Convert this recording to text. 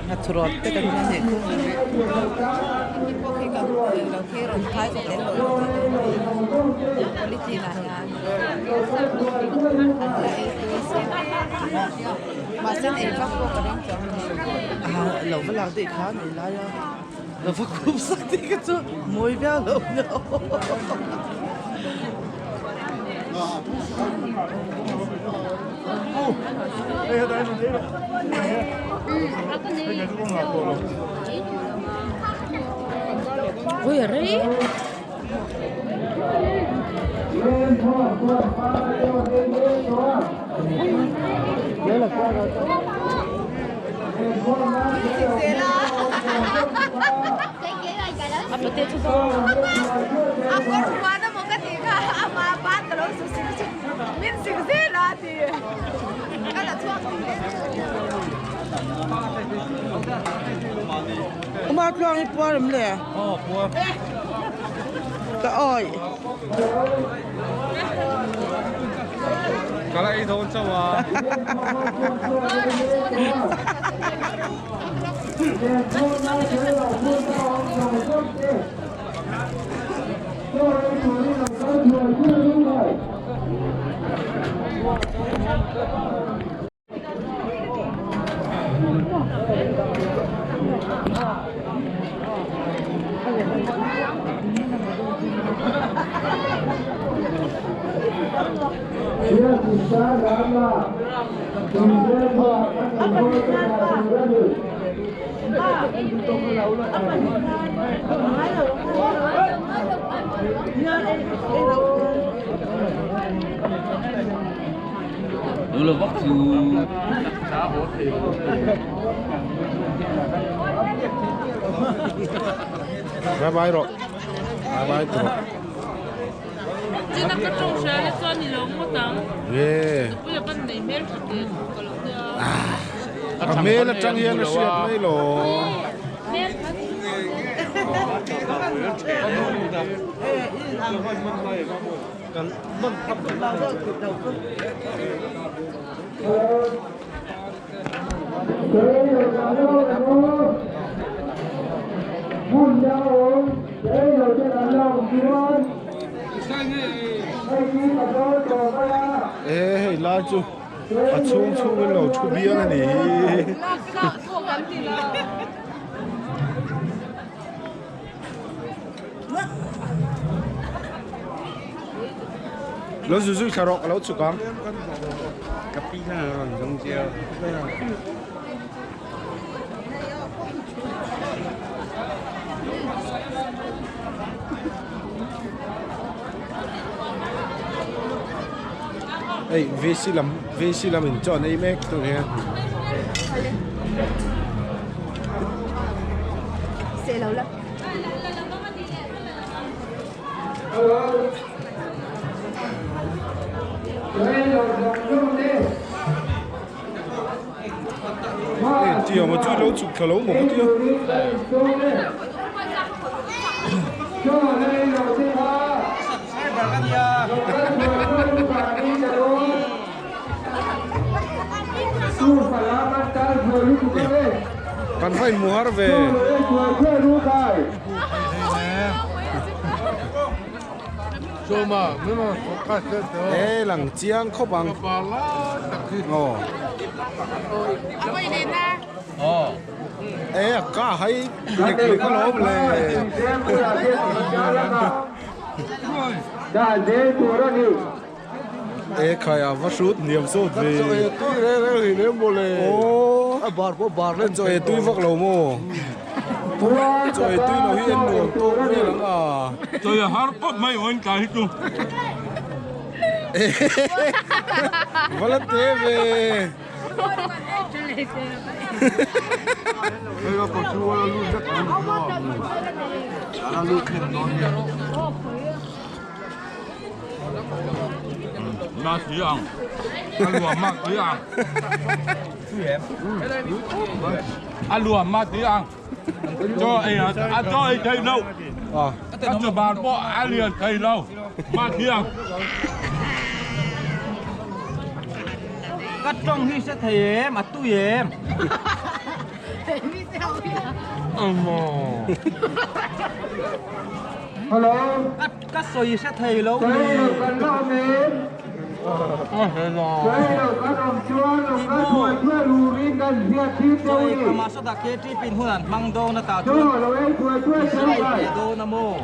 Nghathurawt te kan hmu nih khu. Lo va lak daih kha nei lai a lo va khup sak tih kha chu mawi viau lo nia aw. Uma tluang i puar em le? Aw puar. Ka awi. Ka la ei dawn chauh a. Bye bye rawh. Bye bye tawh. China ka tawng hria le chuan ni lo ngawt ang. Ye. Nupui a kan nei hmel tha te ka lo tia. A hmel atang hian a hriat mai lo. Hmel tha E hei lai chu a chhung chhungin lo thu bial a ni hi. Lo zu zui thla rawh ka lo chhuk ang. Ka pi khan a rawn zawng chiau. Hei VC lam VC lam in chaw an ei mek tur hian. Tiang a chu lo chhuk thla lo maw ka tia. Kan va inhmu har ve. E lang chiang khawp ang. Aw. E a ka hai lek lek alawm le. E khai a va hrut hniam sawt ve. Chaw e tui reng reng hi lem maw le. Aw. A bar pawh bar lem. Chaw e tui vak lo maw. Chaw e tui lo hi en nuam tawk vel ang a. Chaw e har pawp mai aw in tlai hi chu. Va la te ve. Hei a kawr chu a lut vek mai ni maw. A lut hnem dawn nia. Na si ang. A luam ma ti ang. A luam ma ti ang. Cho ei a cho ei thei lo. A cho bar pawh a lian thei lo. Ma thiang. Ka tawng hi hre thei em? A tui em? Hello. Ka sawi hre thei lo ni. Chawi khama sawtah KTP in hun an hmang dawn a tah chuan i sawi ve dawn a maw?